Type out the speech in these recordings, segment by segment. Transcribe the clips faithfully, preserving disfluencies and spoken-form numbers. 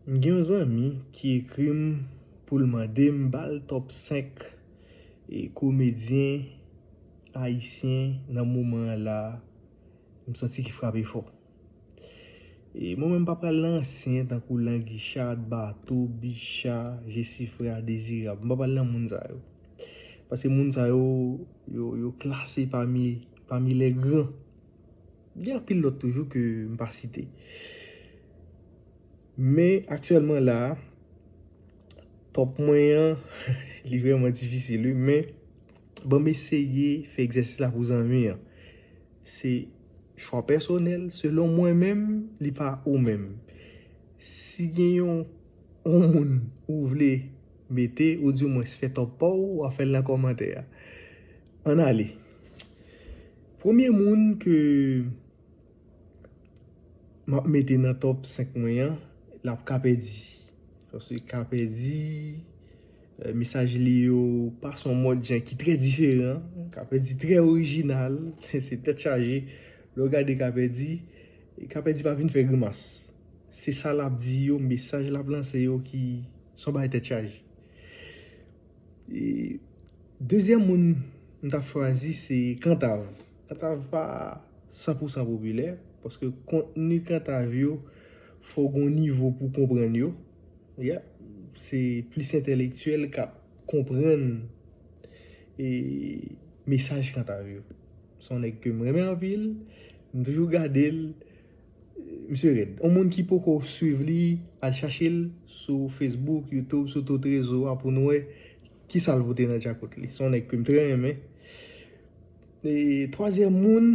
M gen yon zanmi ki ekri m pou l mande m ba l top senk e komedyen ayisyen nan moman an la, m santi ki frape fò. E mwen menm pa pral nan ansyen tankou Languichard, Bato, Bicha, Jesifra, Dezirab. M pa pral nan moun sa yo. Paske moun sa yo, yo, yo klase pami, pami les grands. Gen anpil lòt toujou ke m pa site. Men aktyèlman la, top mwen an, li vrèman difisil, wi, men ban m eseye fè egzèsis la pou zanmi an. Se chwa pèsonèl, selon mwen menm, li pa ou menm. Si gen yon, yon moun ou vle mete, ou di mwens fè top pa w, w a fè l nan kòmantè a. Ann ale. Premye moun ke m ap mete nan top senk mwen an, l ap Kapèdi. Paske Kapèdi, eh, mesaj li yo pa son mòd jan ki trè diferan. Kapèdi trè orijinal, se tèt chaje. Lè w gade Kapèdi, Kapèdi pa vin fè grimas. Se sa l ap di yo, mesaj l ap lanse yo ki son bagay tèt chaje. E dezyèm moun m t ap chwazi se Kantav. Kantav pa san pou san popilè, paske kontni Kantav yo, fò w gon nivo pou w konprann yo. Yeah, se plis entèlektyèl k ap konprann e mesaj Kantav yo. Se yon nèg ke m renmen anpil, m toujou gade l, misye rèd. Yon moun ki poko swiv li, al chache l sou Facebook, YouTube, sou tout rezo a pou n wè kisa l pote nan djakout li. Se yon nèg ke m trè renmen. E twazyèm moun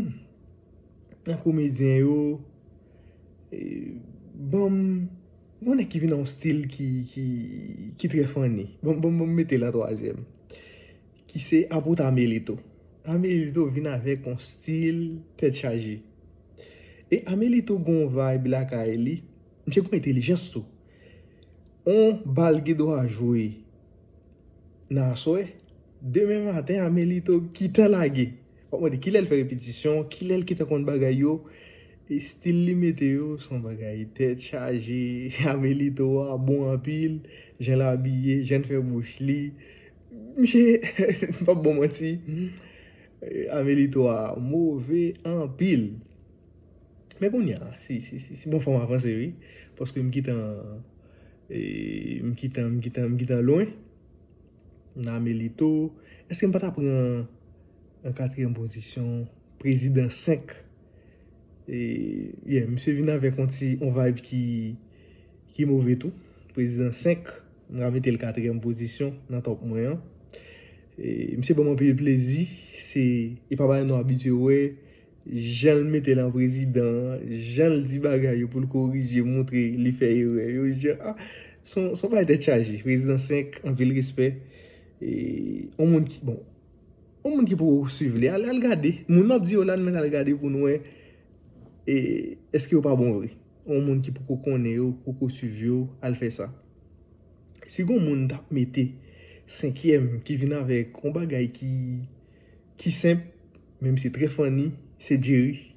nan komedyen yo, e, ban m, yon nèg ki vin nan yon stil ki, ki, ki trè funny. Ban m, ban m, ban m mete l an twazyèm. Ki se Apout Amelito. Amelito vin avèk yon stil tèt chaje. E Amelito gon vibe lakay li. Misye gon entèlijans tou. On bal gen dwa jwe nan aswè. Demen maten, Amelito gentan lage. W ap mande kilè l fè repetisyon, kilè l gentan konn bagay yo. E stil li mete yo, se yon bagay tèt chaje. Amelito a bon anpil. Jan l abiye, jan l fè bouch li. Misye, m p ap ba w manti. Amelito a move anpil. Men kounye a, si, si, si, si bon fò m avanse, wi. Paske m gentan, e, m gentan, m gentan, m gentan lwen. Nan Amelito. Èske m pa ta pran an katriyèm pozisyon Prezidan senk? E, yeah, misye vin avèk yon ti, yon vibe ki, ki move tou. Prezidan senk, m ka mete l katriyèm pozisyon nan top mwen an. E, misye ban m anpil plezi. Se, e pa bagay nou abitye wè. Jan l mete l an prezidan, jan l di bagay yo pou l korije, montre li fè erè yo, jan, ah, se yon, se yon bagay tèt chaje. Prezidan senk, anpil respè. E, yon moun ki, bon, yon moun ki poko swiv li, al, al gade. Moun m ap di yo la, nou mèt al gade pou nou wè, e, èske yo pa bon vre. Yon moun ki poko konnen yo, poko swiv yo, al fè sa. Si gon moun t ap mete senkyèm ki vin avèk yon bagay ki, ki senp, men misye trè funny, se Jerry.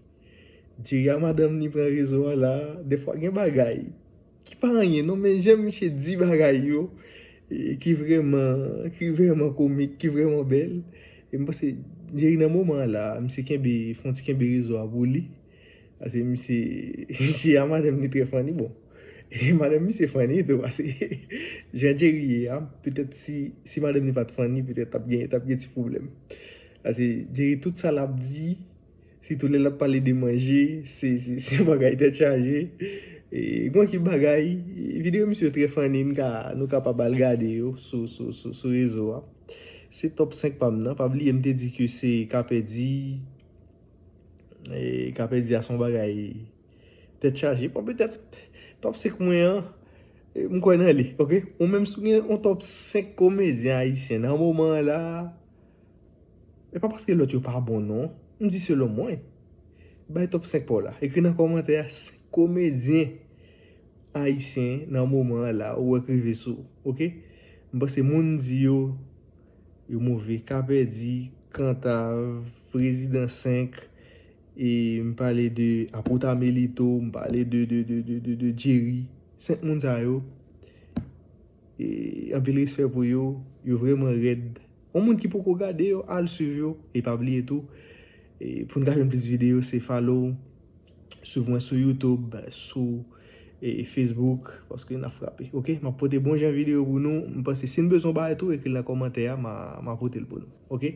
Jerry a madanm ni pran rezo a la, dèfwa gen bagay ki pa anyen non, men jan misye di bagay yo, e, ki vrèman, ki vrèman komik, ki vrèman bèl. E m panse Jerry nan moman an la, misye kenbe, fè yon ti kenbe rezo a pou li. Paske misye, misye a madanm ni trè funny, bon. E madanm misye funny tou, paske jan Jerry ye a, petèt si, si madanm ni pa t funny, petèt t ap gen, t ap gen ti pwoblèm. Paske Jerry, tout sa l ap di, sitou lè l ap pale de manje, se, se, se yon bagay tèt chaje. E, gen anpil bagay, videyo misye yo trè funny, nou ka, nou kapab al gade yo sou, sou, sou, sou rezo a. Se top senk pa m nan. Pa bliye m te di ke se Kapèdi, e, Kapèdi a se yon bagay tèt chaje. Bon, petèt, top senk mwen an, e, m kwè nan li, oke? Ou menm si w gen yon top senk komedyen ayisyen nan moman an la, e pa paske lòt yo pa bon, non. M di selon mwen. Bay top senk pa w la. Ekri nan kòmantè a senk komedyen ayisyen nan moman an la, ou wè k rive sou ou, oke? M panse moun di yo, yo move. Kapèdi, Kantav, Prezidan senk, e m pale de Apot Amelito, m pale de, de, de, de, de, de Jerry. Senk moun sa yo, e, anpil respè pou yo, yo vrèman rèd. Yon moun ki poko gade yo, al swiv yo, e pa bliye tou, e, pou n ka jwenn plis videyo, se follow, swiv mwen sou YouTube, sou, e, Facebook, paske n ap frape, oke? M ap pote bon jan videyo pou nou, m panse si n bezwen bagay tou, ekri l nan kòmantè a, m a, m a pote l pou nou, oke?